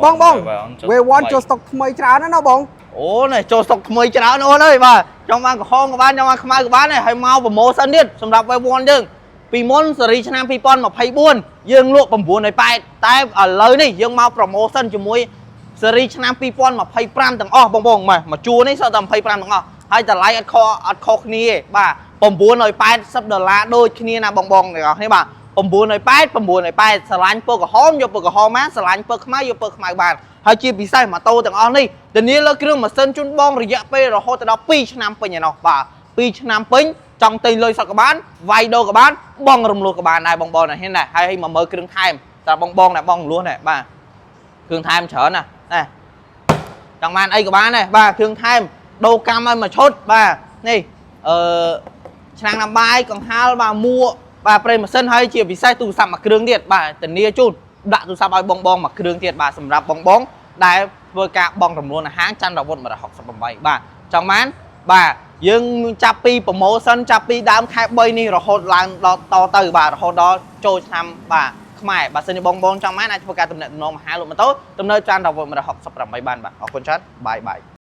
បងបង Wave 1ចូលស្តុកថ្មីច្រើនណាស់ណាបង។ អូនេះចូលស្តុកថ្មីច្រើនអូនអើយបាទចង់បានក្រហមក៏បានចង់បានខ្មៅក៏បានដែរហើយមក promotion ទៀតសម្រាប់ Wave 1យើងពីមុនស៊េរីឆ្នាំ2024យើងលក់980តែឥឡូវនេះយើងមក promotion ជាមួយស៊េរីឆ្នាំ2025ទាំងអស់បងបងមកមកជួរនេះសុទ្ធតែ25ទាំងអស់ហើយតម្លៃអត់ខុសគ្នាទេបាទ980ដុល្លារដូចគ្នាណាបងបងទាំងអស់គ្នាបាទ980 980ស្រឡាញ់ពណ៌ក្រហមយកពណ៌ក្រហមមកស្រឡាញ់ពណ៌ខ្មៅយកពណ៌ខ្មៅបានហើយជាពិសេសម៉ូតូទាំងអស់នេះធានាលើគ្រឿងម៉ាស៊ីនជូនបងរយៈពេលរហូតដល់2ឆ្នាំពេញឯណោះបាទ2ឆ្នាំពេញចង់ទិញលុយសុទ្ធក៏បានវាយដូរក៏បានបងរំលោះក៏បានដែរបងបងណាហ៊ានដែរហើយមកមើលគ្រឿងថែមតែបងបងដែលបងរំលោះដែរបាទគ្រឿងថែមច្រើនណាស់ណាចង់បានអីក៏បានដែរបាទគ្រឿងថែមដូរកម្មឲ្យមួយឈុតបាទនេះអឺ ឆ្នាំងដាំបាយកង្ហាលបាទមួកបាទប្រេងម៉ាស៊ីនហើយជាពិសេសទូរស័ព្ទមួយគ្រឿងទៀតបាទធានាជូនដាក់ទូរស័ព្ទឲ្យបងបងមួយគ្រឿងទៀតបាទសម្រាប់បងបងដែលធ្វើការបង់រំលស់នៅហាងច័ន្ទរវុធ168បាទចង់បានបាទយើងចាប់ពី promotion ចាប់ពីដើមខែ3នេះរហូតឡើងដល់តទៅបាទរហូតដល់ចូលឆ្នាំបាទខ្មែរបើសិនជាបងបងចង់បានអាចធ្វើការទំនាក់ទំនងមហាលោកម៉ូតូទំនើបច័ន្ទរវុធ168បានបាទអរគុណច្រើន bye bye។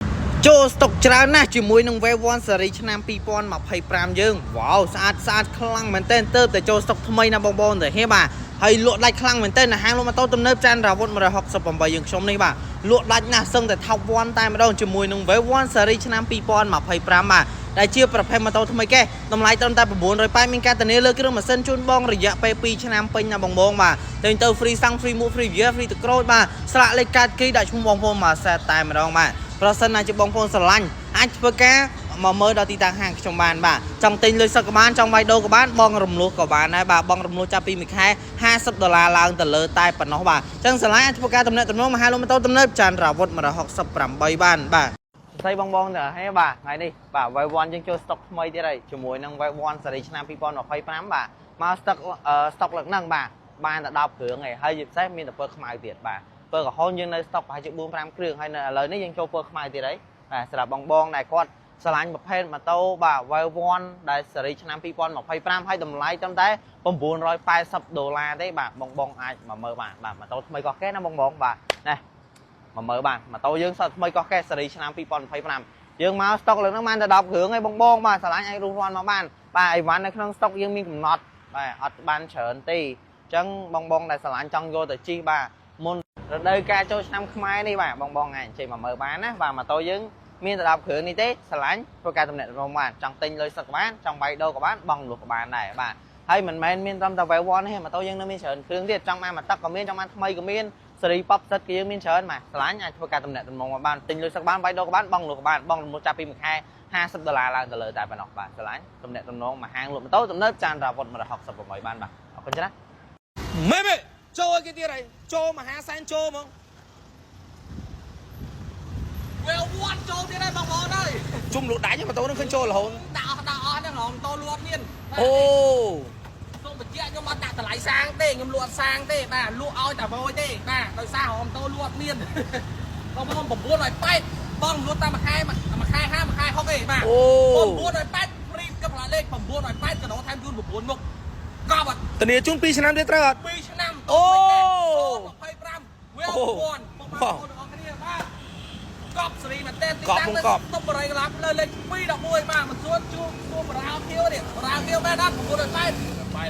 ចូលស្តុកច្រើនណាស់ជាមួយនឹង Wave 1 Series ឆ្នាំ2025យើងវ៉ាវស្អាតស្អាតខ្លាំងមែនទែនទៅតែចូលស្តុកថ្មីណាបងប្អូនទៅហេបាទហើយលក់ដាច់ខ្លាំងមែនទែននៅហាងលក់ម៉ូតូទំនើបច័ន្ទរាវុធ168យើងខ្ញុំនេះបាទលក់ដាច់ណាស់សឹងតែ top 1តែម្ដងជាមួយនឹង Wave 1 Series ឆ្នាំ2025បាទដែលជាប្រភេទម៉ូតូថ្មីកេះតម្លៃត្រឹមតែ980មានការធានាលើគ្រឿងម៉ាស៊ីនជូនបងរយៈពេល2ឆ្នាំពេញណាបងបងបាទតែទៅ free សាំង free មួក free វា free ទឹកក្រូចបាទស្លាកលេខកាតគ្រីដាក់ឈ្មោះបងប្អូនមកសេតតែម្ដងបាទប្រសិនណាជាបងប្អូនស្រឡាញ់អាចធ្វើការមកមើលដល់ទីតាំងហាងខ្ញុំបានបាទចង់ទិញលុយសុទ្ធក៏បានចង់វាយដូរក៏បានបងរំលោះក៏បានដែរបាទបងរំលោះចាប់ពីមួយខែ50ដុល្លារឡើងទៅលើតែប៉ុណ្ណោះបាទអញ្ចឹងស្រឡាញ់អាចធ្វើការទំនាក់ទំនងមហាលោកម៉ូតូទំនើបចាន់រាវុធ168បានបាទស្ដីបងបងទៅហេបាទថ្ងៃនេះបាទ Wave 1យើងចូលស្តុកថ្មីទៀតហើយជាមួយនឹង Wave 1ស៊េរីឆ្នាំ2025បាទមកស្តុកស្តុកលើកហ្នឹងបាទបានតែ10គ្រឿងឯងហើយជាពិសេសមានតែពណ៌ខ្មៅទៀតបាទពណ៌ក្រហមយើងនៅស្តុកប្រហែលជា4 5គ្រឿងហើយនៅឥឡូវនេះយើងចូលពណ៌ខ្មៅទៀតហើយបាទសម្រាប់បងបងដែលគាត់ស្រឡាញ់ប្រភេទម៉ូតូបាទ Wave 1ដែលស៊េរីឆ្នាំ2025ហើយតម្លៃត្រឹមតែ980ដុល្លារទេបាទបងបងអាចមកមើលបានបាទម៉ូតូថ្មីកោះកេះណាបងបងបាទនេះមកមើលបានម៉ូតូយើងសតថ្មីកោះកេះស៊េរីឆ្នាំ2025យើងមកស្តុកលើហ្នឹងបានតែ10គ្រឿងឯងបងបងបាទស្រឡាញ់អាចរុះរាន់មកបានបាទអីវ៉ាន់នៅក្នុងស្តុកយើងមានកំណត់បាទអត់បានច្រើនទេអញ្ចឹងបងបងដែលស្រឡាញ់ចង់យកទៅជិះបាទមុនរដូវកាលចូលឆ្នាំខ្មែរនេះបាទបងបងអាចអញ្ជើញមកមើលបានណាបាទម៉ូតូយើងមានតែ10គ្រឿងនេះទេស្រឡាញ់ធ្វើការទំនាក់ទំនងបានចង់ទិញលុយសឹកក៏បានចង់បាយដូរក៏បានបងលុះក៏បានដែរបាទហើយមិនមែនមានត្រឹមតែ Wave 1ទេម៉ូតូយើងនៅមានច្រើនគ្រឿងទៀតចង់បានមួយទឹកក៏មានចង់បានថ្មីក៏មានស៊េរីប៉បសិតគេយើងមានច្រើនបាទស្រឡាញ់អាចធ្វើការទំនាក់ទំនងមកបានទិញលុយសឹកបានបាយដូរក៏បានបងលុះក៏បានបងរំលោះចាប់ពីមួយខែ50ដុល្លារឡើងទៅលើតែប៉ុណ្ណោះបាទស្រឡាញ់ទំនាក់ទំនងមកហាងលក់ម៉ូតូទំនើបចានរាវុធ168បានបាទអរគុណច្រើន។ មេមេចូលឲ្យគេទៀតហើយចូលមហាសែនចូលហ្មង Wave one ចូលទៀតហើយបងប្អូនអើយ ជុំលក់ដាច់ម៉ូតូនឹងឃើញចូលរហូត ដាក់អស់ដាក់អស់ហ្នឹងរងតូលក់មាន អូ សូមបញ្ជាក់ខ្ញុំអត់ដាក់តម្លៃសាងទេខ្ញុំលក់អត់សាងទេបាទលក់ឲ្យតែវយទេបាទដោយសាររងតូលក់មានបងប្អូន980បងលក់តាមមួយខែមួយខែ50មួយខែ60ទេបាទ អូ 980 free កផ្លាលេខ980កដោថែមជូន9មុខកប់អត់ ធានាជូន2ឆ្នាំទៀតត្រូវអត់ 2ឆ្នាំ អូ 025 Wave 1បងប្អូនទាំងអស់គ្នាបាទកប់សេរីមែនតើទី កប់ តាំង បងកប់ តុបបរិយកន្លងផ្លូវលេខ211បាទមិនសួនជួបសួនបរោខៀវនេះបរោខៀវមែនអត់980បែប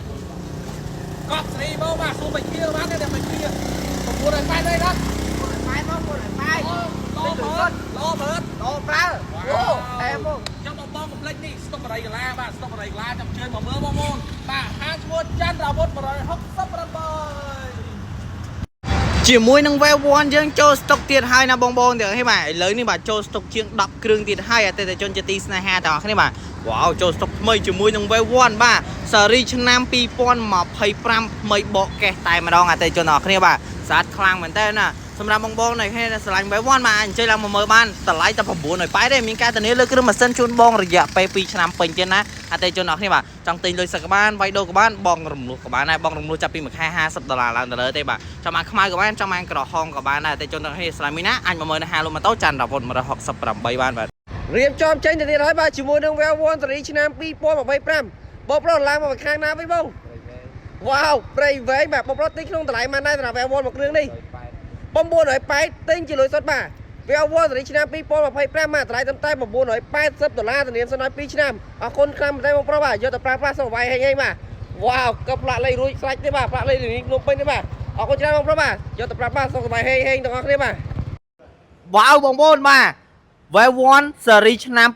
កប់សេរីមកបាទសួនបៃខៀវបាទនេះបៃខៀវ980ទេណា ម៉ែមកមួយម៉ែ អូលោមើលលោមើល លោប្រើអូអែមក ចាំបងបងកុំភ្លេចនេះស្តុបបរិយកលាបាទស្តុបបរិយកលាចាំជើញមកមើលបងប្អូនបាទហាងឈ្មោះច័ន្ទរាវុធ168 ជាមួយនឹង Wave 1យើងចូលស្តុកទៀតហើយណាបងបងទាំងនេះបាទឥឡូវនេះបាទចូលស្តុកជាង10គ្រឿងទៀតហើយអតិថិជនជាទីស្នេហាទាំងអស់គ្នាបាទវ៉ាវចូលស្តុកថ្មីជាមួយនឹង Wave 1បាទស៊េរីឆ្នាំ2025ថ្មីបកកេះតែម្ដងអតិថិជនទាំងអស់គ្នាបាទស្អាតខ្លាំងមែនតើណាសម្រាប់បងបងនៅគ្នាស្រឡាញ់ Wave 1បាទអញ្ជើញឡើងមកមើលបានតម្លៃតែ980ទេមានការធានាលើគ្រឿងម៉ាស៊ីនជូនបងរយៈពេល2ឆ្នាំពេញទៀតណាអតិថិជនទាំងអស់គ្នាបាទចង់ទិញលុយសឹកក៏បានវាយដូរក៏បានបងរំលោះក៏បានដែរបងរំលោះចាប់ពីមួយខែ50ដុល្លារឡើងទៅលើទេបាទចង់បានខ្មៅក៏បានចង់បានក្រហមក៏បានដែរអតិថិជនទាំងអស់គ្នាស្រឡាញ់មួយណាអាចមកមើលនៅហាងលក់ម៉ូតូច័ន្ទរាវុធ168បានបាទ។ រៀបចំចេញទៅទៀតហើយបាទជាមួយនឹង Wave 1 ស៊េរីឆ្នាំ2025បងប្រុសឡើងមកពីខាងណាវិញបងវ៉ាវព្រៃវែងបាទបងប្រុសទិញក្នុងតម្លៃប៉ុន្មានដែរសម្រាប់ Wave 1មួយគ្រឿងនេះ? 980ទិញជាលុយសុទ្ធបាទវាវ៉ាសេរីឆ្នាំ2025បាទតម្លៃត្រឹមតែ980ដុល្លារធានាសិនឲ្យ2ឆ្នាំអរគុណខ្លាំងមែនទែនបងប្រុសបាទយកទៅប្រើប្រាស់សុខសប្បាយហេងហេងបាទវ៉ាវកផ្លាកលេខរួចស្រេចទេបាទផ្លាកលេខនេះភ្នំពេញទេបាទអរគុណច្រើនបងប្រុសបាទយកទៅប្រើប្រាស់សុខសប្បាយហេងហេងទាំងអស់គ្នាបាទ វ៉ាវបងប្អូនបាទ Wave 1 ស៊េរីឆ្នាំ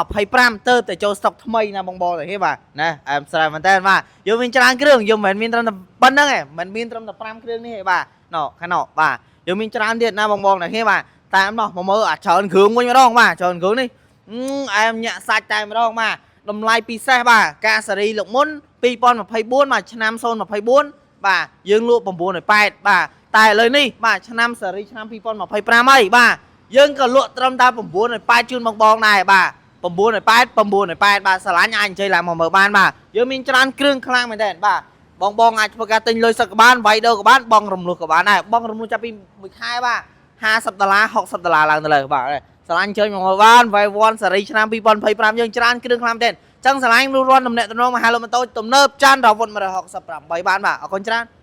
2025ទៅតែចូលស្តុកថ្មីណាបងបងតែគេបាទណាអែមស្រែមែនតើបាទយើងមានច្រើនគ្រឿងយើងមិនមែនមានត្រឹមតែប៉ុណ្្នឹងទេមិនមានត្រឹមតែ5គ្រឿងនេះទេបាទណខាងណបាទយើងមានច្រើនទៀតណាបងបងតែគេបាទតាមនោះមកមើលអាច្រើនគ្រឿងវិញម្ដងបាទច្រើនគ្រឿងនេះអែមញាក់សាច់តែម្ដងបាទតម្លៃពិសេសបាទកាស៊េរីលើកមុន2024បាទឆ្នាំ024បាទយើងលក់980បាទតែឥឡូវនេះបាទឆ្នាំស៊េរីឆ្នាំ2025ហើយបាទយើងក៏លក់ត្រឹមតែ980ជូនបងបងដែរបាទ980 980បាទស្រឡាញ់អាចអញ្ជើញឡើងមកមើលបានបាទយើងមានច្រើនគ្រឿងខ្លាំងមែនទែនបាទបងបងអាចធ្វើការទិញលុយសឹកក៏បានវាយដូរក៏បានបងរំលោះក៏បានដែរបងរំលោះចាប់ពីមួយខែបាទ50ដុល្លារ60ដុល្លារឡើងទៅលើបាទស្រឡាញ់អញ្ជើញមកមើលបានវាយ1ស៊េរីឆ្នាំ2025យើងច្រើនគ្រឿងខ្លាំងមែនទែនចឹងស្រឡាញ់រួសរាន់តំណែងតំណងមហាលោកម៉ូតូទំនើបច័ន្ទរវុធ168បានបាទអរគុណច្រើន។